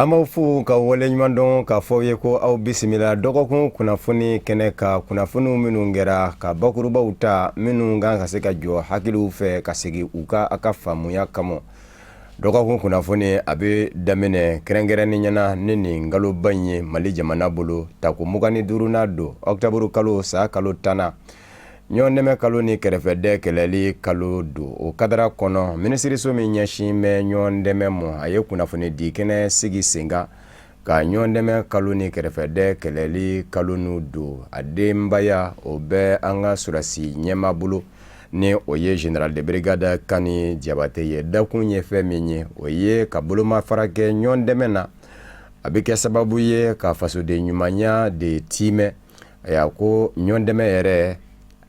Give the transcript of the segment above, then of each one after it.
An b'aw fo ka waleɲuman dɔn k'a fɔ aw ye ko aw bisimila dɔgɔkun kunnafoni kɛnɛ kan, kunnafoniw minnu kɛra ka bakurubaw ta, minnu kan ka se ka jɔ hakiliw fɛ ka segin u ka a ka faamuya kama. Dɔgɔkun kunnafoni a bɛ daminɛ kɛrɛnkɛrɛnnenya na ni nin kaloba in ye Mali jamana bolo tako 25nan don, ɔkutɔburu kalo san kalo 10nan, ɲɔgɔndɛmɛ kalo ni kɛrɛfɛdɛn kɛlɛli kalo don. O kadara kɔnɔ, minisiriso min ɲɛsin bɛ ɲɔgɔndɛmɛ ma, a ye kunnafoni di kɛnɛ sigi sen kan ka ɲɔgɔndɛmɛ kalo ni kɛrɛfɛdɛn kɛlɛli kalo n'u don. A denbaya o bɛ an ka sɔrɔdasi ɲɛmaa bolo, ni o ye général de brigade Kani Jabate ye. Dakun ye fɛn min ye, o ye ka bolomafara kɛ ɲɔgɔndɛmɛ na, a bɛ kɛ sababu ye ka fasoden ɲumanya de tiimɛ. A ko ɲɔgɔndɛmɛ yɛrɛ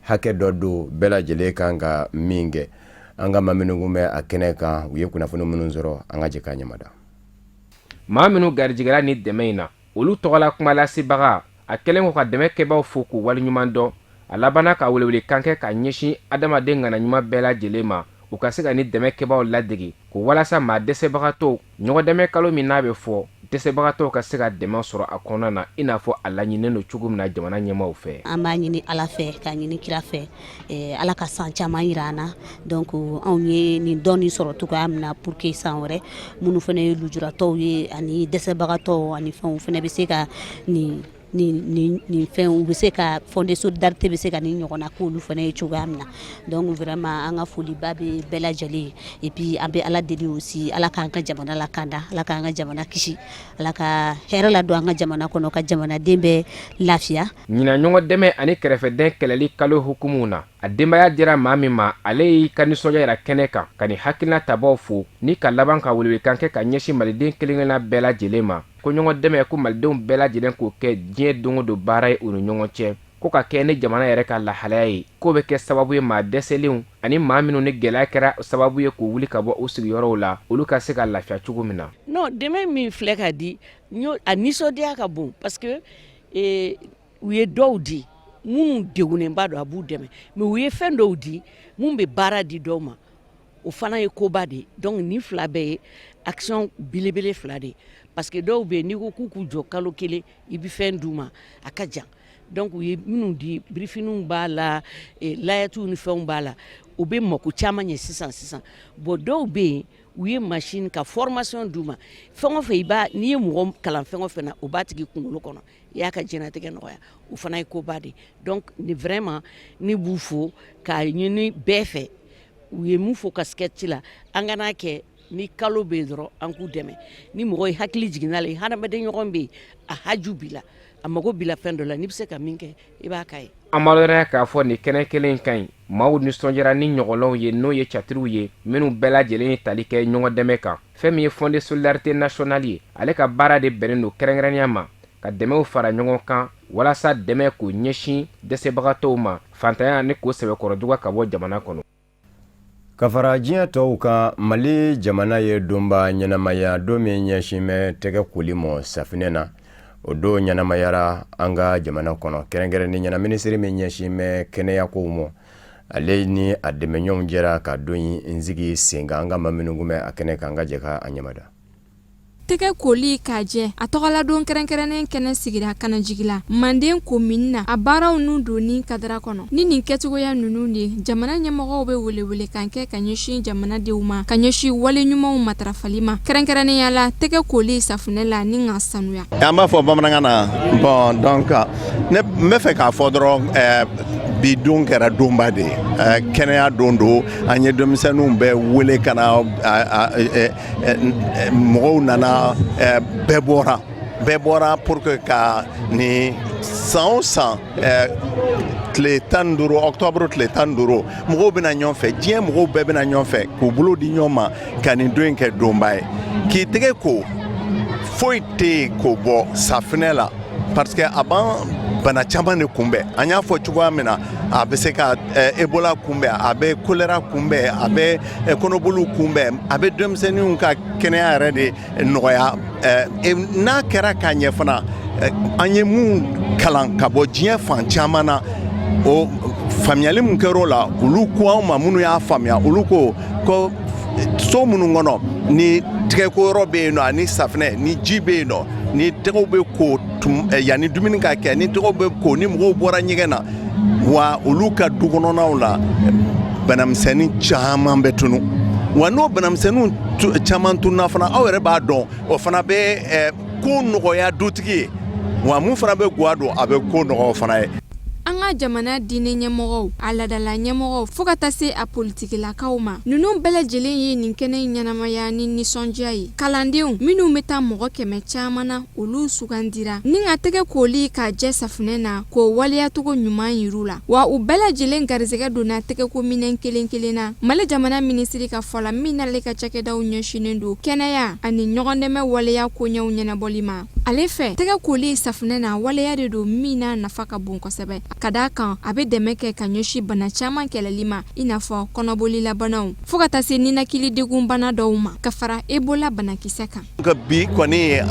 hakɛ dɔ don bɛɛ lajɛlen kan ka min kɛ. An ka maa minnu kun bɛ a kɛnɛ kan, u ye kunnafoni minnu sɔrɔ, an ka jɛ k'a ɲamada. Maa minnu garijɛgɛra ni dɛmɛ in na, olu tɔgɔla kumalasebaga, a kɛlen kɔ ka dɛmɛ kɛbaaw fo k'u waleɲuman dɔn, a labanna ka welewelekan kɛ ka ɲɛsin adamaden ŋana ɲuman bɛɛ lajɛlen ma, u ka se ka ni dɛmɛ kɛbaaw ladege ko walasa maa dɛsɛbagatɔw, ɲɔgɔndɛmɛ kalo min n'a bɛ fɔ, dɛsɛbagatɔw ka se ka dɛmɛ sɔrɔ a kɔnɔna na, i n'a fɔ a laɲininen don cogo min na jamana ɲɛmaaw fɛ. An b'a ɲini Ala fɛ, k'a ɲini kira fɛ, Ala ka san caman jira an na. Donc anw ye nin dɔnni sɔrɔ cogoya min na, pour que san wɛrɛ, minnu fana ye lujuratɔw ye ani dɛsɛbagatɔw ani fɛnw fana bɛ se ka nin fɛn, u bɛ se ka fonds de solidarité bɛ se ka nin ɲɔgɔnna k'olu fana ye cogoya min na. Donc vraiment, an ka foliba bɛ bɛɛ lajɛlen ye. Et puis an bɛ Ala deli aussi, Ala k'an ka jamana lakanda, Ala k'an ka jamana kisi, Ala ka hɛrɛ ladon an ka jamana kɔnɔ, ka jamanaden bɛɛ lafiya. Ɲinan ɲɔgɔn dɛmɛ ani kɛrɛfɛdɛn kɛlɛli kalo hukumu na, a denbaya dira maa min ma, ale y'i ka nisɔndiya yira kɛnɛ kan ka nin hakilina tabaw fo ni ka laban ka welewelekan kɛ ka ɲɛsin Maliden kelen-kelenna bɛɛ lajɛlen ma ko ɲɔgɔn dɛmɛ, ko Malidenw bɛɛ lajɛlen k'o kɛ diɲɛ don o don baara ye u ni ɲɔgɔn cɛ, ko ka kɛ ni jamana yɛrɛ ka lahalaya ye, k'o bɛ kɛ sababu ye maa dɛsɛlenw ani maa minnu ni gɛlɛya kɛra sababu ye k'u wuli ka bɔ u sigiyɔrɔw la, olu ka se ka lafiya cogo min na. Non, dɛmɛ min filɛ ka di, a nisɔndiya ka bon, parce que u ye dɔw di minnu degunnenba don, a b'u dɛmɛ, mais u ye fɛn dɔw di mun bɛ baara di dɔw ma, o fana ye koba de ye. Donc nin fila bɛɛ ye action belebele fila de ye, parce que dɔw bɛ yen, n'i ko k'u k'u jɔ kalo kelen i bɛ fɛn d'u ma, a ka jan. Donc u ye minnu di, birifiniw b'a la, layɛtiw ni fɛnw b'a la, o bɛ mako caman ɲɛ sisan sisan. Bon, dɔw bɛ yen, u ye machine ka formation d'u ma. Fɛn o fɛn i b'a, n'i ye mɔgɔ kalan fɛn o fɛn na, o b'a tigi kunkolo kɔnɔ, i y'a ka diɲɛlatigɛ nɔgɔya, o fana ye koba de ye. Donc ni vraiment ne b'u fo k'a ɲini bɛɛ fɛ, u ye mun fɔ ka sketch la, an kana kɛ ni kalo bɛ yen dɔrɔn, an k'u dɛmɛ. Ni mɔgɔ ye hakili jiginna la, hadamaden ɲɔgɔn bɛ yen, a haju b'i la, a mago b'i la fɛn dɔ la, n'i bɛ se ka min kɛ, i b'a k'a ye. An b'a dɔn k'a fɔ nin kɛnɛ kelen ka ɲi, maaw nisɔndiyara ni ɲɔgɔnlɔnw ye, n'o ye catiriw ye minnu bɛɛ lajɛlen ye tali kɛ ɲɔgɔn dɛmɛ kan. Fɛn min ye Fonds de solidarité nationale ye, ale ka baara de bɛnnen don kɛrɛnkɛrɛnnenya ma ka dɛmɛw fara ɲɔgɔn kan walasa dɛmɛ k'o ɲɛsin dɛsɛbagatɔw ma, fantanya ni k'o sɛbɛkɔrɔ juguya ka bɔ jamana kɔnɔ. Ka fara diɲɛ tɔw kan, Mali jamana ye donba ɲɛnamaya, don min ɲɛsin bɛ tɛgɛ koli ma safinɛ na. O don ɲɛnamayara an ka jamana kɔnɔ, kɛrɛnkɛrɛnnen ɲɛna minisiri min ɲɛsin bɛ kɛnɛyakow ma, ale ni a dɛmɛɲɔgɔnw jɛra ka don in sigi sen kan. An ka maa minnu kun bɛ a kɛnɛ kan, an ka jɛ ka a ɲɛmada. Tɛgɛ koli k'a jɛ, a tɔgɔladon kɛrɛnkɛrɛnnen kɛnɛ sigira Kanajigila, Manden komini na, a baaraw n'u donni kadara kɔnɔ. Ni nin kɛcogoya ninnu de, jamana ɲɛmɔgɔw bɛ welewelekan kɛ ka ɲɛsin jamanadenw ma, ka ɲɛsin wale ɲumanw matarafali ma, kɛrɛnkɛrɛnnenya la tɛgɛ koli safunɛ la ni ka sanuya. An b'a fɔ bamanankan na. Bon, donc ne n bɛ fɛ k'a fɔ dɔrɔn, bi don kɛra donba de ye, kɛnɛya don don. An ye denmisɛnninw bɛɛ wele ka na, mɔgɔw nana, bɛɛ bɔra, bɛɛ bɔra pour que ka nin san o san, tile 15 octobre, tile 15, mɔgɔw bɛna ɲɔgɔn fɛ, diɲɛ mɔgɔw bɛɛ bɛna ɲɔgɔn fɛ k'u bolo di ɲɔgɔn ma ka nin don in kɛ donba ye. K'i tɛgɛ ko, foyi tɛ yen k'o bɔ safinɛ la, parce que a b'an bana caman de kunbɛn. An y'a fɔ cogoya min na, a bɛ se ka Ebola kunbɛn, a bɛ choléra kunbɛn, a bɛ kɔnɔboliw kunbɛn, a bɛ denmisɛnninw ka kɛnɛya yɛrɛ de nɔgɔya. N'a kɛra k'a ɲɛ fana, an ye mun kalan ka bɔ diɲɛ fan caman na, o faamuyali mun kɛra o la, olu ko anw ma, minnu y'a faamuya, olu ko ko so minnu kɔnɔ ni Tɛgɛko yɔrɔ bɛ yen nɔ, ani safinɛ ni ji bɛ yen nɔ, ni tɛgɛw bɛ ko yanni dumuni ka kɛ, ni tɛgɛw bɛ ko ni mɔgɔw bɔra ɲɛgɛn na, wa olu ka du kɔnɔnaw la, banamisɛnnin caman bɛ tunu. Wa n'o banamisɛnninw caman tununa fana, aw yɛrɛ b'a dɔn, o fana bɛ ko nɔgɔya dutigi ye. Wa mun fana bɛ gwa don, a bɛ ko nɔgɔya fana ye. An ka jamana diinɛ ɲɛmɔgɔw, a ladala ɲɛmɔgɔw, fo ka taa se a politikilakaw ma, ninnu bɛɛ lajɛlen ye nin kɛnɛ in ɲɛnamaya ni nisɔndiya ye. Kalandenw minnu bɛ taa mɔgɔ 100 caman na, olu sugandira ni ka tɛgɛ koli ka jɛ safunɛ na, k'o waleyacogo ɲuman yir'u la. Wa u bɛɛ lajɛlen garisɛgɛ donna tɛgɛko minɛn kelen kelen na. Mali jamana minisiri ka fɔ la, min n'ale ka cakɛdaw ɲɛsinnen don kɛnɛya ani ɲɔgɔndɛmɛ waleya koɲɛw ɲɛnabɔli ma, ale fɛ, tɛgɛ koli safunɛ na, waleya de don min n'a nafa ka bon kosɛbɛ, ka d'a kan a bɛ dɛmɛ kɛ ka ɲɛsin bana caman kɛlɛli ma, i n'a fɔ kɔnɔbolilabanaw, fo ka taa se ninakilidegunbana dɔw ma, ka fara Ebola banakisɛ kan. Nka bi kɔni,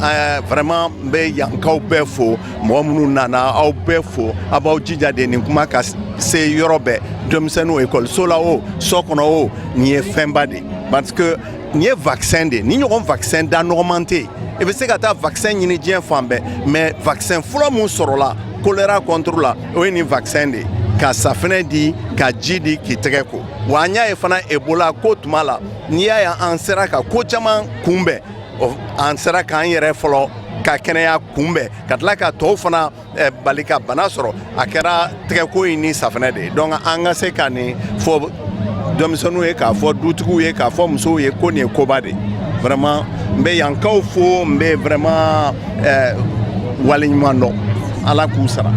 vraiment, n bɛ yankaw bɛɛ fo, mɔgɔ minnu nana, aw bɛɛ fo. A b'aw jija de nin kuma ka se yɔrɔ bɛɛ, denmisɛnninw, ekɔliso la o, so kɔnɔ o. Nin ye fɛnba de, parce que nin ye vaccin de. Ni ɲɔgɔn vaccin da nɔgɔman tɛ yen. I bɛ se ka taa vaccin ɲini diɲɛ fan bɛɛ, mais vaccin fɔlɔ mun sɔrɔla choléra contre la, o ye nin vaccin de ye, ka safinɛ di, ka ji di, k'i tɛgɛ ko. Wa an y'a ye fana, Ebola ko tuma la, n'i y'a ye an sera ka ko caman kunbɛn, an sera k'an yɛrɛ fɔlɔ ka kɛnɛya kunbɛn, ka tila ka tɔw fana bali ka bana sɔrɔ, a kɛra tɛgɛko in ni safinɛ de ye. Donc an ka se ka nin fɔ denmisɛnninw ye, k'a fɔ dutigiw ye, k'a fɔ musow ye ko nin ye koba de ye. Vraiment, n bɛ yankaw fo, n bɛ vraiment waleɲuman dɔn. Ala k'u sara.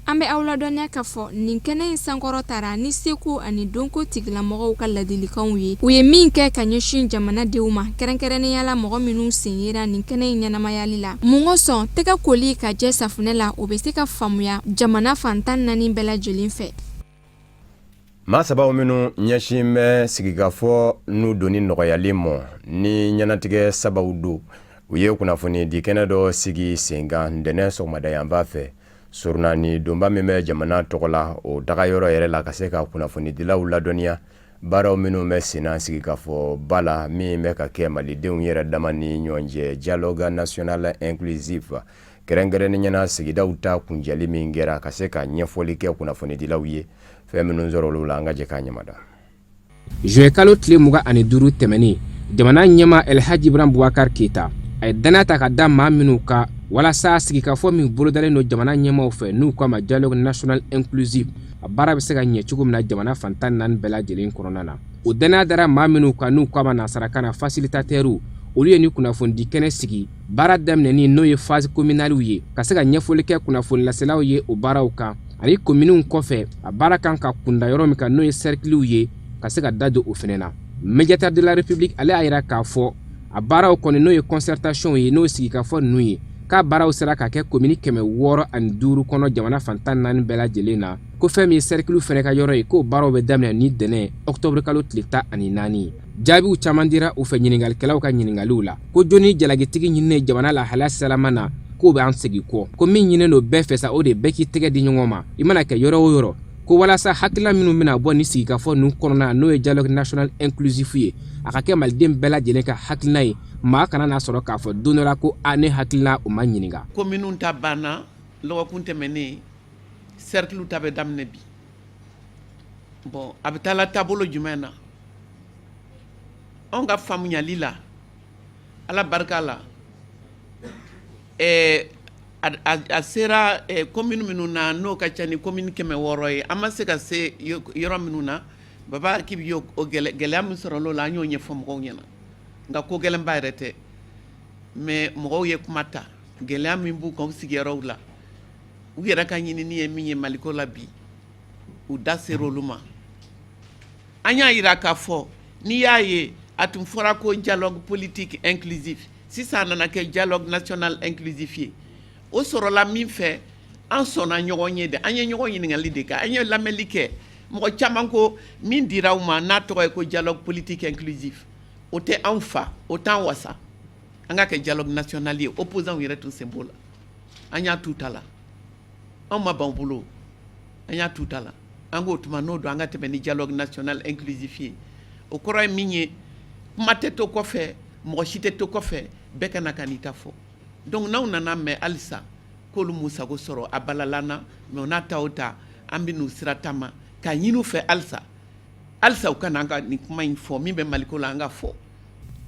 An bɛ aw ladɔnniya k'a fɔ nin kɛnɛ in sankɔrɔ tara ni seko ani dɔnko tigilamɔgɔw ka ladilikanw ye, u ye min kɛ ka ɲɛsin jamanadenw ma, kɛrɛnkɛrɛnnenya la mɔgɔ minnu sen yera nin kɛnɛ in ɲɛnamayali la. Mun kosɔn tɛgɛ koli ka jɛ safunɛ la, o bɛ se ka faamuya jamana fan 14 bɛɛ lajɛlen fɛ. Maa sabaw minnu ɲɛsin bɛ sigikafɔ n'u donni nɔgɔyali ma ni ɲɛnatigɛ sabaw don, u ye kunnafoni di kɛnɛ dɔ sigi sen kan ntɛnɛn sɔgɔmada yanfan fɛ Surunani donba min bɛ jamana tɔgɔ la, o dagayɔrɔ yɛrɛ la, ka se ka kunnafonidilaw ladɔnniya baaraw minnu bɛ senna sigikafɔba la min bɛ ka kɛ malidenw yɛrɛ dama ni ɲɔgɔn cɛ, dialogue national inclusif, kɛrɛnkɛrɛnnenya na sigidaw ta kuncɛli min kɛra, ka se ka ɲɛfɔli kɛ kunnafonidilaw ye fɛn minnu sɔrɔ olu la. An ka jɛ k'a ɲamada. Juin kalo tile 25 tɛmɛnen, jamana ɲɛmaa Elhaji Ibrahim Boubacar Keita, a ye danaya ta ka da maa minnu kan walasa sigikafɔ min bolodalen don jamana ɲɛmaaw fɛ, n'u k'a ma dialogue national inclusif, a baara bɛ se ka ɲɛ cogo min na jamana fan 14 bɛɛ lajɛlen kɔnɔna na. O danaya dara maa minnu kan, n'u k'a ma nansarakan na facilitateurw, olu ye ni kunnafonidi kɛnɛ sigi baara daminɛni, n'o ye phase communalew ye, ka se ka ɲɛfɔli kɛ kunnafonilaselaw ye o baaraw kan, ani kominiw kɔfɛ, a baara kan ka kunda yɔrɔ min kan, n'o ye sɛrikiliw ye, ka se ka da don o fɛnɛ na. Médiateur de la République, ale y'a yira k'a fɔ a baaraw kɔni, n'o ye concertation ye, n'o ye sigikafɔ ninnu ye, k'a baaraw sera ka kɛ komini 605 kɔnɔ jamana fan 14 bɛɛ lajɛlen na, ko fɛn min ye sɛrikiliw fɛnɛ ka yɔrɔ ye, k'o baaraw bɛ daminɛ ni dɛnɛ ɔkutɔburu kalo tile 14. Jaabiw caman dira u fɛ ɲininkalikɛlaw ka ɲininkaliw la, ko jɔni jalakitigi ɲininen jamana lahalaya salama na, k'o bɛ an segin kɔ, ko min ɲininen don bɛɛ fɛ sa, o de bɛɛ k'i tɛgɛ di ɲɔgɔn ma, i mana kɛ yɔrɔ o yɔrɔ, ko walasa hakilina minnu bɛna bɔ ni sigikafɔ ninnu kɔnɔna, n'o ye dialogue national inclusif ye, a ka kɛ maliden bɛɛ lajɛlen ka hakilina ye, maa kana n'a sɔrɔ k'a fɔ don dɔ la ko a ne hakilina o ma ɲininka. Kominiw ta banna lɔgɔkun tɛmɛnen, sɛrikiliw ta bɛ daminɛ bi. Bon, a bɛ taa la taabolo jumɛn na? Anw ka faamuyali la, Ala barika la, ɛɛ a sera commune minnu na, n'o ka ca ni commune 600 ye, an ma se ka se yɔrɔ minnu na, Baba Akibi y'o gɛlɛya min sɔrɔ o la, an y'o ɲɛfɔ mɔgɔw ɲɛna. Nka ko gɛlɛnba yɛrɛ tɛ, mais mɔgɔw ye kuma ta, gɛlɛya min b'u kan u sigiyɔrɔw la, u yɛrɛ ka ɲinini ye min ye Maliko la bi, u da sera olu ma. An y'a jira k'a fɔ n'i y'a ye a tun fɔra ko dialogue politique inclusif, sisan a nana kɛ dialogue national inclusif ye, o sɔrɔla min fɛ, an sɔnna ɲɔgɔn ye de, an ye ɲɔgɔn ɲininkali de kɛ, an ye lamɛnli kɛ. Mɔgɔ caman ko min dira aw ma n'a tɔgɔ ye ko dialogue politique inclusif, o tɛ anw fa, o t'an wasa, an ka kɛ dialogue national ye. Opposants yɛrɛ tun sen b'o la. An y'a t'u ta la, anw ma ban bolo, an y'a t'u ta la. An k'o tuma n'o don, an ka tɛmɛ ni dialogue national inclusif ye. O kɔrɔ ye min ye, kuma tɛ to kɔfɛ. Mɔgɔ si tɛ to kɔfɛ, bɛɛ ka na ka n'i ta fɔ. Donc n'aw nana mɛn halisa k'olu m'u sago sɔrɔ, a balala na, mais o n'a ta o ta, an bɛ n'u sira taama k'a ɲini u fɛ halisa halisa u ka na an ka nin kuma in fɔ. Min bɛ Maliko la, an ka fɔ.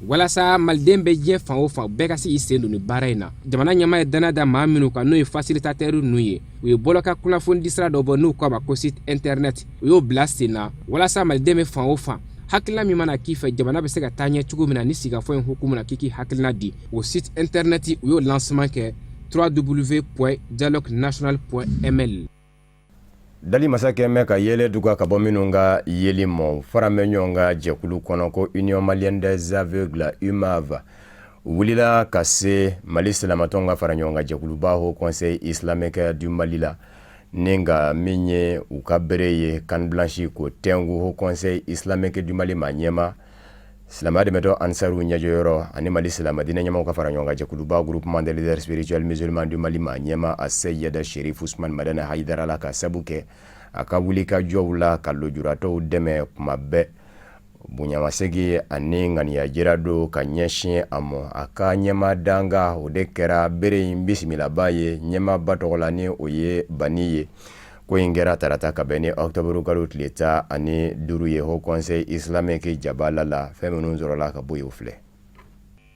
Walasa maliden bɛ diɲɛ fan o fan, bɛɛ ka se k'i sen don nin baara in na, jamana ɲɛmaa ye danaya da maa minnu kan, n'o ye facilitateur ninnu ye, u ye bɔlɔka kunnafoni sira dɔ bɔ n'u k'a ma ko site internet. U y'o bila sen na walasa maliden bɛ fan o fan, hakilina min mana k'i fɛ, jamana bɛ se ka taa ɲɛ cogo min na ni sigikafɔ in hukumu na, k'i k'i hakilina di. O site internet, u y'o lancement kɛ, www.dialoguenational.ml. Dali masakɛ bɛ ka yeelen duga ka bɔ minnu ka yeli mɔ fara bɛ ɲɔgɔn kan jɛkulu kɔnɔ ko Union malienne des aveugles, UMAV, wulila ka se Mali silamatɔnw ka fara ɲɔgɔn kan jɛkuluba Haut Conseil islamique du Mali la, ni nka min ye u ka bere ye, canne blanche, k'o tɛnku Haut Conseil islamique du Mali ma ɲɛma, silamɛya dɛmɛtɔ Ansaru ɲɛjɔyɔrɔ ani Mali silamɛdinɛ ɲɛmaw ka fara ɲɔgɔn kan jɛkuluba Groupement des leaders spirituels musulmans du Mali ma ɲɛma, a Seyid Sherif Usman Madani Hayidara la, ka sabu kɛ a ka wuli ka jɔw la ka lujuratɔw dɛmɛ kuma bɛɛ. Bonyamasegin ani ŋaniya jira don ka ɲɛsin a ma, a ka ɲɛma danga, o de kɛra bere in bisimilaba ye ɲɛmaaba tɔgɔ la, ni o ye Bani ye. Ko in kɛra tarata ka bɛn ni octobre kalo tile 15 ye Haut Conseil islamique jabala la. Fɛn minnu sɔrɔla ka bɔ yen, o filɛ.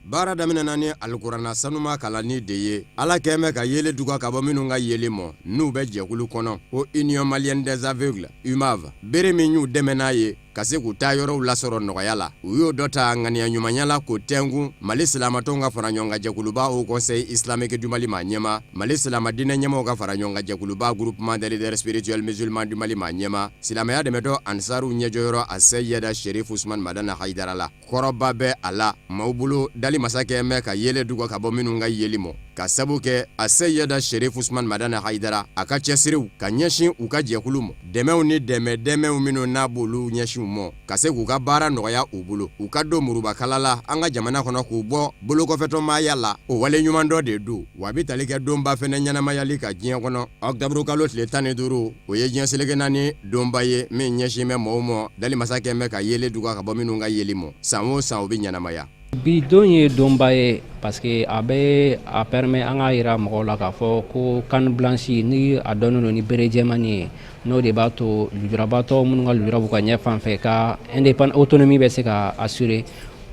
Baara daminɛna ni alikuranɛ sanuma kalanni de ye. Ala kɛn bɛ ka yeelen duga ka bɔ minnu ka yeli mɔ, n'u bɛ jɛkulu kɔnɔ ko Union malienne des aveugles, UMAV, bere min y'u dɛmɛ n'a ye ka se k'u taa yɔrɔw lasɔrɔ nɔgɔya la, u y'o dɔ ta ŋaniya ɲumanya la k'o tɛnkun Mali silamatɔnw ka fara ɲɔgɔn kan jɛkuluba Haut Conseil islamique du Mali maa ɲɛma, Mali silama diinɛ ɲɛmaw ka fara ɲɔgɔn kan jɛkuluba Groupement des leaders spirituels musulmans du Mali maa ɲɛma, silamɛya dɛmɛtɔ Ansaru ɲɛjɔyɔrɔ a Seyida Sherif Usman Madani Hayidara la. Kɔrɔba bɛ a la maaw bolo. Dali masakɛ bɛ ka yeelen duga ka bɔ minnu ka yeli mɔ, ka sabu kɛ a Seyida Sherif Usman Madani Hayidara a ka cɛsiriw ka ɲɛsin u ka jɛkulu mɔ, dɛmɛw ni dɛmɛ dɛmɛw minnu n'a b'olu ɲɛsin u mɔ ka se k'u ka baara nɔgɔya u bolo, u ka don murubakala la an ka jamana kɔnɔ, k'u bɔ bolokɔfɛtɔmaaya la, o wale ɲuman dɔ de don. Wa a bɛ tali kɛ donba fɛnɛ ɲɛnamayali ka diɲɛ kɔnɔ. Ɔkutɔburu kalo tile 15, o ye diɲɛ seleke naani donba ye min ɲɛsin bɛ mɔgɔw mɔ. Dali masakɛ bɛ ka yeelen duga ka bɔ minnu ka yeli mɔ, san o san o bɛ ɲɛnamaya. Bi don ye donba ye parce que a bɛ a permet an k'a jira mɔgɔw la k'a fɔ ko canne blanche ni a dɔnnen don ni bere jɛmannin ye, n'o de b'a to lujurabaatɔ minnu ka lujura b'u ka ɲɛ fan fɛ ka indépendance, autonomie bɛ se ka assurer,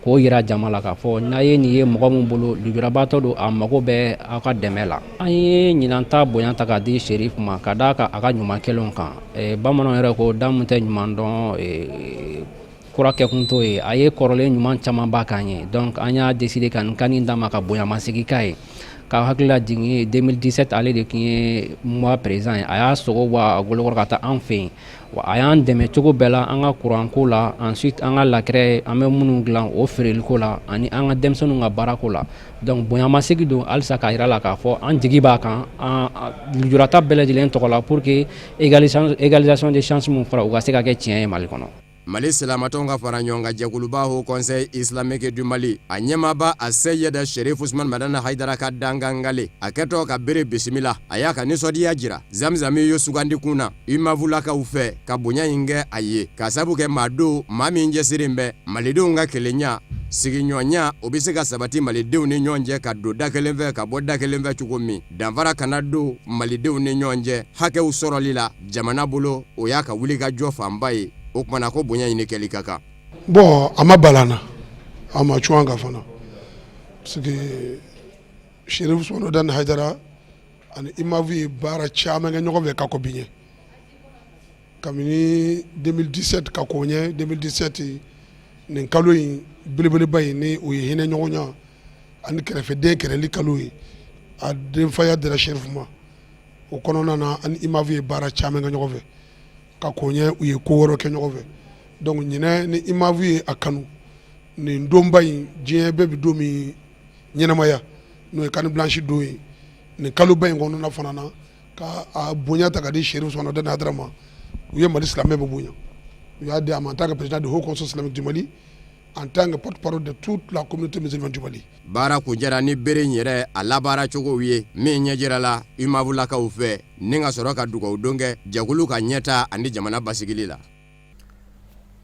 k'o jira jama la k'a fɔ n'a ye nin ye mɔgɔ min bolo, lujurabaatɔ don, a mago bɛ aw ka dɛmɛ la. An ye ɲinan ta bonya ta k'a di Sherif ma ka d'a kan a ka ɲuman kɛlenw kan. Bamananw yɛrɛ ko da min tɛ ɲuman dɔn, kura kɛkun t'o ye. A ye kɔrɔlen ɲuman camanba k'an ye, donc an y'a décider ka nin canne d'a ma ka bonyamasegin k'a ye, ka hakili lajigin 2017, ale de tun ye MUA président ye. A y'a sogo bɔ a golokɔrɔ ka taa an fɛ yen, wa a y'an dɛmɛ cogo bɛɛ la, an ka kuranko la, ensuite an ka lakɛrɛ an bɛ minnu dilan o feereliko la, ani an ka denmisɛnninw ka baarako la. Donc bonyamasegin don halisa k'a jira la k'a fɔ an jigi b'a kan lujuratɔ bɛɛ lajɛlen tɔgɔ la, pour que égalisation de chance min fɔra, u ka se ka kɛ tiɲɛ ye Mali kɔnɔ. Mali silamatɔnw ka fara ɲɔgɔn kan jɛkuluba Haut Conseil islamique du Mali a ɲɛmaaba a Seyida Sherif Usman Madani Hayidara ka dangangale a kɛtɔ ka bere bisimila, a y'a ka nisɔndiya jira Zamzami ye sugandi kun na UMAV-lakaw fɛ ka bonya in kɛ a ye, ka sabu kɛ maa don, maa min cɛsirilen bɛ malidenw ka kelenya, sigiɲɔgɔnya, o bɛ se ka sabati malidenw ni ɲɔgɔn cɛ, ka don da kelen fɛ ka bɔ da kelen fɛ cogo min, danfara kana don malidenw ni ɲɔgɔn cɛ hakɛw sɔrɔli la jamana bolo, o y'a ka wulikajɔ fanba ye. O tuma na ko bonya ɲini kɛli ka kan. Bon, a ma bala an na, a ma cun an kan fana, parce que Sherif Usman Madani Hayidara ani UMAV ye baara caman kɛ ɲɔgɔn fɛ ka kɔn bi ɲɛ, kabini 2017 ka kɔn ɲɛ. 2017 nin kalo in belebeleba in, ni o ye hinɛ ɲɔgɔnya ani kɛrɛfɛden kɛlɛli kalo ye, a denfaya dira Sherif ma. O kɔnɔna na, ani UMAV ye baara caman kɛ ɲɔgɔn fɛ ka kɔn ɲɛ, u ye ko wɛrɛ kɛ ɲɔgɔn fɛ. Donc ɲinɛ ni UMAV ye a kanu nin donba in, diɲɛ bɛɛ bɛ don min ɲɛnamaya, n'o ye canne blanche don ye, nin kaloba in kɔnɔna fana na, ka a bonya ta ka di Sherif Usman Madani Hayidara ma, u ye Mali silamɛ bɛɛ bonya. U y'a di a ma en tant que président du Haut Conseil islamique du Mali, en tant que porte-parole de toute la communauté musulmane du Mali. Baara kuncɛra ni bere in yɛrɛ a labaara cogow ye min ɲɛjirala UMAV-lakaw fɛ, ni ka sɔrɔ ka dugawu don kɛ jɛkulu ka ɲɛta ani jamana basigili la.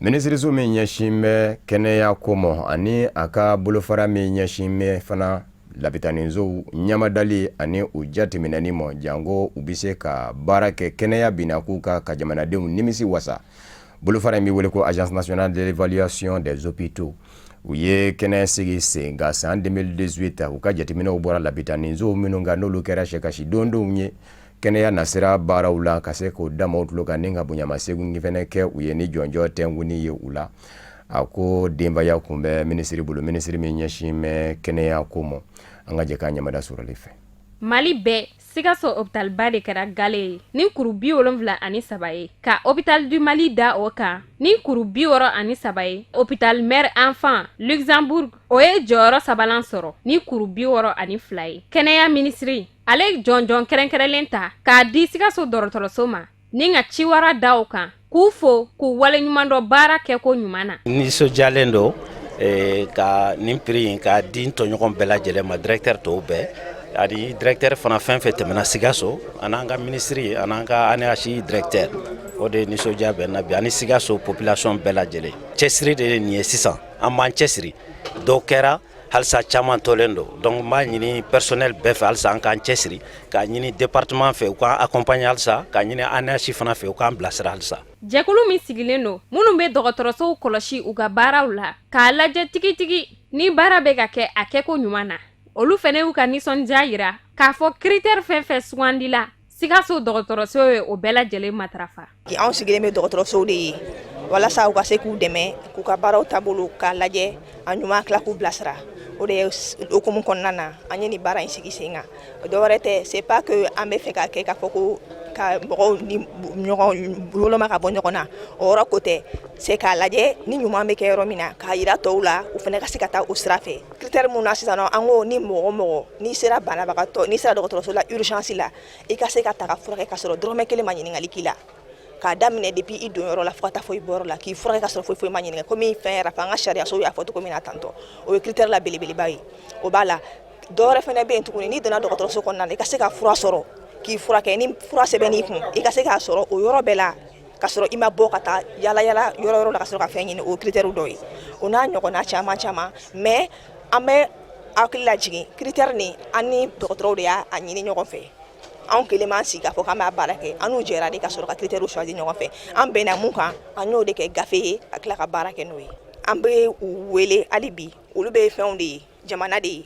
Minisiriso min ɲɛsin bɛ kɛnɛya ko ma ani a ka bolofara min ɲɛsin bɛ fana lapitanisow ɲamadali ani u jateminɛni ma, janko u bɛ se ka baara kɛ kɛnɛya binakun kan ka jamanadenw nimisi wasa. Bolofara in bɛ wele ko Agence nationale de l'évaluation des hôpitaux. U ye kɛnɛ sigi sen kan san 2018. U ka jateminɛw bɔra lapitanisow minnu kan, n'olu kɛra sɛkasi dondenw ye kɛnɛya nasira baaraw la, ka se k'o da maaw tulo kan ni ka bonyamasegin fɛnɛ kɛ u ye ni jɔnjɔn tɛnkunni ye u la. A ko denbaya kun bɛ minisiri bolo, minisiri min ɲɛsin bɛ kɛnɛya ko ma. An ka jɛ k'a ɲamada sɔrɔli fɛ. Mali bɛɛ, Sikaso hôpitalba de kɛra gale ye ni kuru 73 ye, ka Hôpital du Mali da o kan ni kuru 63 ye. Hôpital Mère Enfant Luxembourg, o ye jɔyɔrɔ sabanan sɔrɔ ni kuru 62 ye. Kɛnɛya minisiri ale jɔnjɔn kɛrɛnkɛrɛnlen ta k'a di Sikaso dɔgɔtɔrɔso ma ni ka ciwara da o kan, k'u fo k'u waleɲumandɔn baara kɛko ɲuman na. Nisɔndiyalen don ka nin prix in k'a di n tɔɲɔgɔn bɛɛ lajɛlen ma, directeur tɔw bɛɛ ani directeur fana fɛn fɛn tɛmɛna Sikaso, an'an ka minisiri, an'an ka ANH directeur. O de nisɔndiya bɛ n na bi, ani Sikaso population bɛɛ lajɛlen. Cɛsiri de ye nin ye sisan, an b'an cɛsiri. Dɔw kɛra, halisa caman tolen don. Donc n b'a ɲini personnel bɛɛ fɛ, halisa an k'an cɛsiri, k'a ɲini département fɛ u k'an accompagner, halisa k'a ɲini ANH fana fɛ u k'an bilasira halisa. Jɛkulu min sigilen don minnu bɛ dɔgɔtɔrɔsow kɔlɔsi u ka baaraw la k'a lajɛ tigitigi ni baara bɛ ka kɛ a kɛko ɲuman na, olu fana y'u ka nisɔndiya yira k'a fɔ critère fɛn fɛn sugandila, Sikaso dɔgɔtɔrɔso ye o bɛɛ lajɛlen matarafa. Anw sigilen bɛ dɔgɔtɔrɔsow de ye walasa u ka se k'u dɛmɛ k'u ka baaraw taabolo k'a lajɛ a ɲuman, tila k'u bilasira. O de ye hukumu kɔnɔna na an ye nin baara in sigi sen kan. Dɔwɛrɛ tɛ, c'est pas que an bɛ fɛ k'a kɛ k'a fɔ ko ka mɔgɔw ni ɲɔgɔn woloma ka bɔ ɲɔgɔn na, o yɔrɔ ko tɛ. C'est k'a lajɛ ni ɲuman bɛ kɛ yɔrɔ min na, k'a yira tɔw la, u fana ka se ka taa o sira fɛ. Critère mun na sisan nɔ, an ko ni mɔgɔ mɔgɔ n'i sera banabagatɔ, n'i sera dɔgɔtɔrɔso la urgence la, i ka se ka ta ka furakɛ ka sɔrɔ dɔrɔmɛ kelen ma ɲininkali k'i la, k'a daminɛ depuis i donyɔrɔ la fo ka taa fɔ i bɔyɔrɔ la, k'i furakɛ ka sɔrɔ foyi foyi ma ɲininka, komi fɛn yɛrɛ fɔ an ka sariyasow y'a fɔ cogo min na tantɔ. O ye critère la belebeleba ye, o b'a la. Dɔwɛrɛ fana bɛ yen tuguni, n'i donna dɔgɔtɔrɔso kɔnɔna na, i ka se ka fura sɔrɔ k'i furakɛ. Ni fura sɛbɛnn'i kun, i ka se k'a sɔrɔ o yɔrɔ bɛɛ la ka sɔrɔ i ma bɔ ka taa yala yala yɔrɔ yɔrɔ la ka sɔrɔ ka fɛn ɲini. O ye critère dɔ ye, o n'a ɲɔgɔnna caman caman. Mais an bɛ hakili lajigin, critère nin, an ni dɔgɔtɔrɔw de y'a ɲini ɲɔgɔn fɛ. Anw kelen m'an sigi k'a fɔ k'an b'a baara kɛ. An n'u jɛra de ka sɔrɔ ka critère choisi ɲɔgɔn fɛ. An bɛnna mun kan, an y'o de kɛ gafe ye ka tila ka baara kɛ n'o ye. An bɛ u wele hali bi, olu bɛ fɛnw de ye, jamana de ye,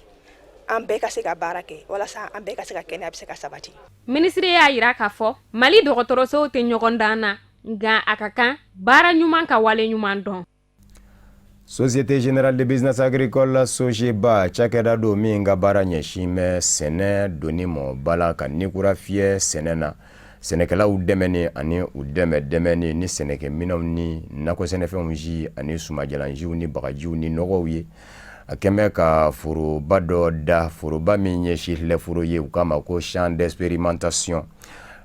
an bɛɛ ka se ka baara kɛ walasa an bɛɛ ka se ka kɛnɛya bɛ se ka sabati. Minisiri y'a yira k'a fɔ Mali dɔgɔtɔrɔsow tɛ ɲɔgɔn dan na, nka a ka kan baara ɲuman ka wale ɲuman dɔn. Société Générale de Business Agricole, SOGEBA, cakɛda don min ka baara ɲɛsin bɛ sɛnɛ donni mɔ ba la, ka ni kura fiyɛ sɛnɛ na, sɛnɛkɛlaw dɛmɛni ani u dɛmɛ dɛmɛni ni sɛnɛkɛminɛnw ni nakɔ sɛnɛfɛnw si ani sumajalansiw ni bagajiw ni nɔgɔw ye. A kɛn bɛ ka foroba dɔ da, foroba min ye sifilɛforo ye, u k'a ma ko champ d'expérimentation.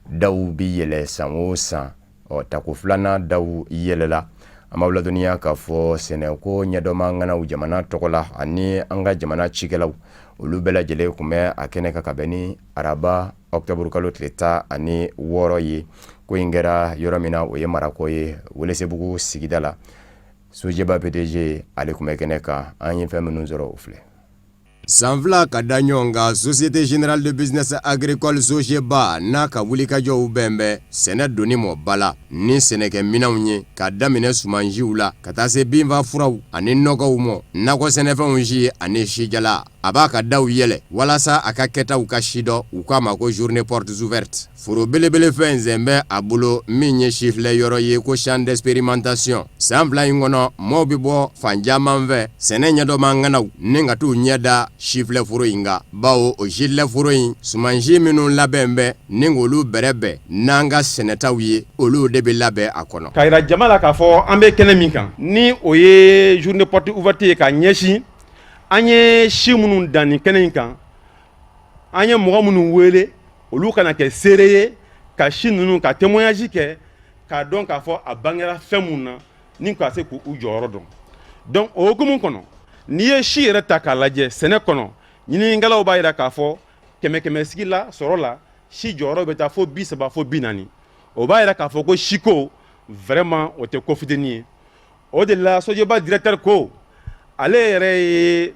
Daw bi yɛlɛ san o san. Ɔ, tako filanan daw yɛlɛla. An b'aw ladɔnniya k'a fɔ sɛnɛko ɲɛdɔnma ŋanaw jamana tɔgɔ la ani an ka jamana cikɛlaw, olu bɛɛ lajɛlen tun bɛ a kɛnɛ kan ka bɛn ni araba ɔkutɔburu kalo tile 16 ye. Ko in kɛra yɔrɔ min na, o ye Marakɔ ye, Welesebugu sigida la. SOGEBA PDG, ale tun bɛ kɛnɛ kan. An ye fɛn minnu sɔrɔ, o filɛ. San 2 ka da ɲɔgɔn kan, Société Générale de Business Agricole, SOGEBA, n'a ka wulikajɔw bɛn bɛ sɛnɛ donni mɔ ba la ni sɛnɛkɛminɛnw ye, ka daminɛ sumansiw la ka taa se binfa furaw ani nɔgɔw mɔ, nakɔ sɛnɛfɛnw si ani sijala. A b'a ka daw yɛlɛ walasa a ka kɛtaw ka sidɔn. U k'a ma ko journée portes ouvertes. Foro belebele fɛn sen bɛ a bolo min ye sifilɛ yɔrɔ ye, ko champ d'expérimentation. San 2 in kɔnɔ, maaw bɛ bɔ fan caman fɛ, sɛnɛ ɲɛdɔnma ŋanaw, ni ka t'u ɲɛ da sifilɛ foro in kan, bawo o sifilɛ foro in, sumansi minnu labɛn bɛ ni k'olu bɛrɛbɛn n'an ka sɛnɛtaw ye, olu de bɛ labɛn a kɔnɔ. K'a jira jama la k'a fɔ an bɛ kɛnɛ min kan, ni o ye journée porte ouverte ye, ka ɲɛsin an ye si minnu dan nin kɛnɛ in kan, an ye mɔgɔ minnu wele olu kana kɛ seere ye ka si ninnu ka témoignage kɛ, k'a dɔn k'a fɔ a bangera fɛn mun na, ni ka se k'u jɔyɔrɔ dɔn. Donc o hukumu kɔnɔ, n'i ye si yɛrɛ ta k'a lajɛ sɛnɛ kɔnɔ, ɲininikɛlaw b'a jira k'a fɔ kɛmɛ kɛmɛ sigi la, sɔrɔ la, si jɔyɔrɔ bɛ taa fo 30 fo 40. O b'a jira k'a fɔ ko siko vraiment, o tɛ ko fitinin ye. O de la Sogeba directeur ko ale yɛrɛ ye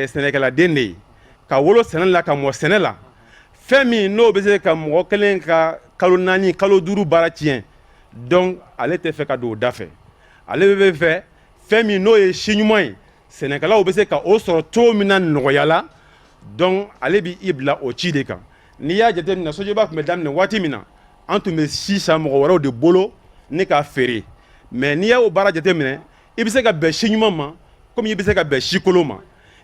sɛnɛkɛladen de ye, ka wolo sɛnɛ la, ka mɔ sɛnɛ la. Fɛn min n'o bɛ se ka mɔgɔ kelen ka kalo 4, kalo 5 baara tiɲɛ, donc ale tɛ fɛ ka don o da fɛ. Ale bɛ fɛ fɛn min n'o ye si ɲuman ye, sɛnɛkɛlaw bɛ se ka o sɔrɔ cogo min na nɔgɔya la. Donc ale bɛ i bila o ci de kan. N'i y'a jateminɛ, Sogeba tun bɛ daminɛ waati min na, an tun bɛ si san mɔgɔ wɛrɛw de bolo ni k'a feere. Mais n'i y'o baara jateminɛ, i bɛ se ka bɛn si ɲuman ma komi i bɛ se ka bɛn si kolon ma.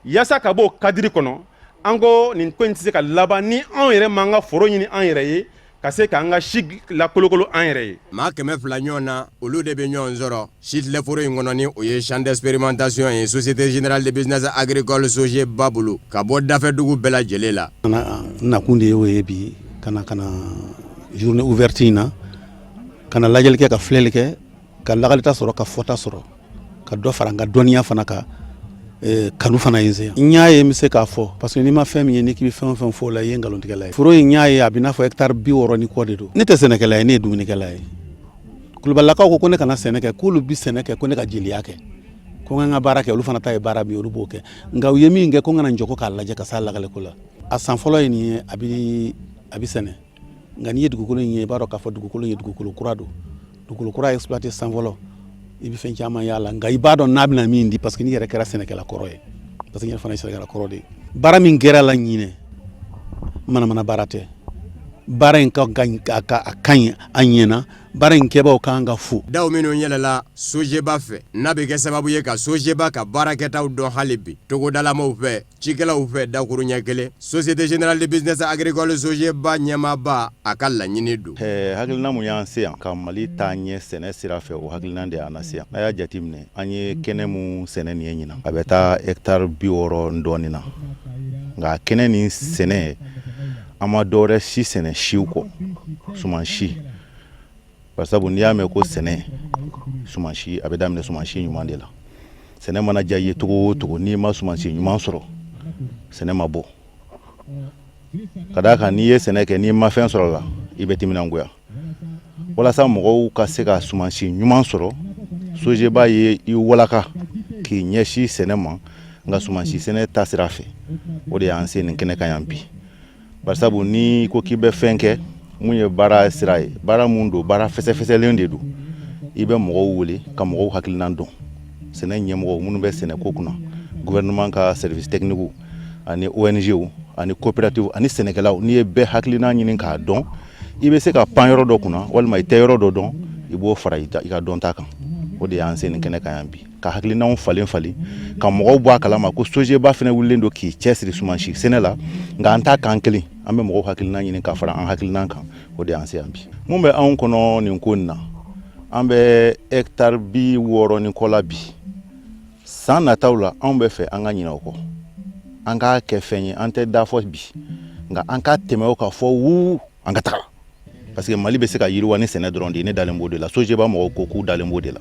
Yaasa ka bɔ o cadre kɔnɔ, an ko nin ko in tɛ se ka laban ni anw yɛrɛ m'an ka foro ɲini an yɛrɛ ye, ka se k'an ka si lakolokolo an yɛrɛ ye. Maa 200 ɲɔgɔn na, olu de bɛ ɲɔgɔn sɔrɔ sitilɛforo in kɔnɔ, ni o ye champ d'expérimentation ye Société Générale de Business Agricole Sogeba bolo, ka bɔ dafɛdugu bɛɛ lajɛlen la. N nakun de y'o ye bi, ka na journée ouverte in na, ka na lajɛli kɛ, ka filɛli kɛ, ka lakalita sɔrɔ, ka fɔta sɔrɔ, ka dɔ fara n ka dɔnniya fana kan. Kanu fana ye n se yan. N y'a ye, n bɛ se k'a fɔ, parce que n'i ma fɛn min ye, n'i k'i bɛ fɛn o fɛn fɔ o la, i ye nkalontigɛla ye. Foro in, n y'a ye, a bɛ n'a fɔ hectare 60 ni kɔ de don. Ne tɛ sɛnɛkɛla ye, ne ye dumunikɛla ye. Kulubalilakaw ko ko ne kana sɛnɛ kɛ, k'olu bi sɛnɛ kɛ, ko ne ka jeliya kɛ, ko n ka baara kɛ. Olu fana ta ye baara min ye, olu b'o kɛ. Nka u ye min kɛ, ko n kana n jɔ ko k'a lajɛ ka s'a lakaliko la. A san fɔlɔ ye nin ye, a bi sɛnɛ. Nka n'i ye dugukolo in ye, i b'a dɔn k'a fɔ dugukolo ye dugukolo kura don. Dugukolo kura exploité san fɔlɔ, i bɛ fɛn caman y'a la. Nka i b'a dɔn n'a bɛna min di, parce que n'i yɛrɛ kɛra sɛnɛkɛla kɔrɔ ye, parce que n yɛrɛ fana ye sɛnɛkɛla kɔrɔ de ye. Baara min kɛra la ɲinɛ, manamana baara tɛ. Baara in ka a ka ɲi, a ɲɛna. Baara in kɛbaaw kan ka fo. Daw minnu yɛlɛla Sogeba fɛ, n'a bɛ kɛ sababu ye ka Sogeba ka baarakɛtaw dɔn hali bi togodalamaw fɛ, cikɛlaw fɛ, dakuruɲɛ kelen, Société Générale de Business Agricole Sogeba ɲɛmaaba a ka laɲini don. Hakilina mun y'an se yan, ka Mali taa ɲɛ sɛnɛ sira fɛ, o hakilina de y'an lase yan. N'a y'a jateminɛ, an ye kɛnɛ mun sɛnɛ nin ye ɲinan, a bɛ taa hectare 60 dɔɔnin na. Nka kɛnɛ nin sɛnɛ, an ma dɔwɛrɛ si sɛnɛ siw kɔ, suman si. Barisabu n'i y'a mɛn ko sɛnɛ, suman si, a bɛ daminɛ suman si ɲuman de la. Sɛnɛ mana diya i ye cogo o cogo, n'i ma suman si ɲuman sɔrɔ, sɛnɛ ma bɔ. Ka d'a kan, n'i ye sɛnɛ kɛ, n'i ma fɛn sɔrɔ la, i bɛ timinangoya. Walasa mɔgɔw ka se ka suman si ɲuman sɔrɔ, Sogeba ye i walaka k'i ɲɛsin sɛnɛ ma, nka suman si sɛnɛ ta sira fɛ. O de y'an se nin kɛnɛ kan yan bi. Barisabu n'i ko k'i bɛ fɛn kɛ mun ye baara sira ye, baara mun don, baara fɛsɛfɛsɛlen de don, i bɛ mɔgɔw wele ka mɔgɔw hakilinan dɔn. Sɛnɛ ɲɛmɔgɔw minnu bɛ sɛnɛ ko kunna, gouvernement ka service technique ani ONG ani coopérative ani sɛnɛkɛlaw, n'i ye bɛɛ hakilinan ɲini k'a dɔn, i bɛ se ka pan yɔrɔ dɔ kunna walima i tɛ yɔrɔ dɔ dɔn, i b'o fara i ka dɔnta kan. O de y'an se nin kɛnɛ kan yan bi, ka hakilinanw falen falen, ka mɔgɔw bɔ a kalama ko Sogeba fana wulilen don k'i cɛsiri sumansi sɛnɛ la. Nka an t'a kan kelen, an bɛ mɔgɔw hakilinan ɲini ka fara an hakilinan kan. O de y'an se yan bi. Mun bɛ anw kɔnɔ nin ko in na, an bɛ hectare 60 ni kɔ la bi. San nataw la, anw bɛ fɛ an ka ɲinɛ o kɔ, an k'a kɛ fɛn ye. An tɛ da fɔ bi, nka an ka tɛmɛ o kan fɔ wuu, an ka taga, parce que Mali bɛ se ka yiriwa ni sɛnɛ dɔrɔn de ye. Ne dalen b'o de la. Sogeba mɔgɔw ko k'u dalen b'o de la.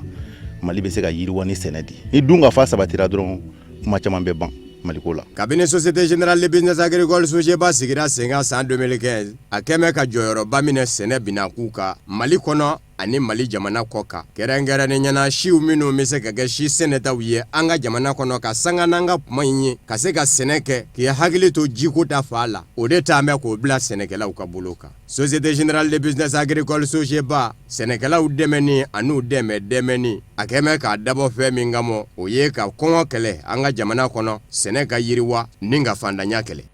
Mali bɛ se ka yiriwa ni sɛnɛ de ye. Ni dun ka fa sabatira dɔrɔn, kuma caman bɛ ban Maliko la. Kabini Société Générale de Business Agricole Sogeba sigira sen kan san 2015, a kɛmɛ ka jɔyɔrɔba minɛ sɛnɛ binakun kan Mali kɔnɔ ani Mali jamana kɔ kan, kɛrɛnkɛrɛnnen ɲɛna siw minnu bɛ se ka kɛ si sɛnɛtaw ye an ka jamana kɔnɔ, ka sanga n'an ka kuma in ye, ka se ka sɛnɛ kɛ k'i hakili to jiko ta fa la. O de taa bɛ k'o bila sɛnɛkɛlaw ka bolo kan. Société Générale de Business Agricole Sogeba, sɛnɛkɛlaw dɛmɛni an'u dɛmɛ dɛmɛni, a kɛmɛ k'a dabɔ fɛn min kama, o ye ka kɔngɔ kɛlɛ an ka jamana kɔnɔ, sɛnɛ ka yiriwa ni ka fantanya kɛlɛ.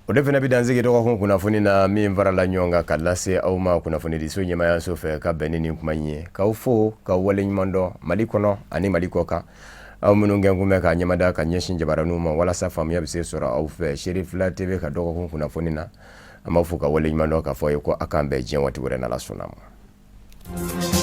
O de fana bɛ dansigi dɔgɔkun kunnafoni na min farala ɲɔgɔn kan ka lase aw ma kunnafonidiso ɲɛmayaso fɛ, ka bɛn ni nin kuma in ye. K'aw fo, k'aw waleɲuman dɔn Mali kɔnɔ ani Mali kɔ kan, aw minnu kɛ kun bɛ ka ɲɛmada ka ɲɛsin jabaraninw ma walasa faamuya bɛ se sɔrɔ aw fɛ Serifila TV ka dɔgɔkun kunnafoni na. An b'a fɔ ka waleɲuman dɔn, k'a fɔ ye ko a k'an bɛn diɲɛ waati wɛrɛ, n'Ala sɔnna a ma.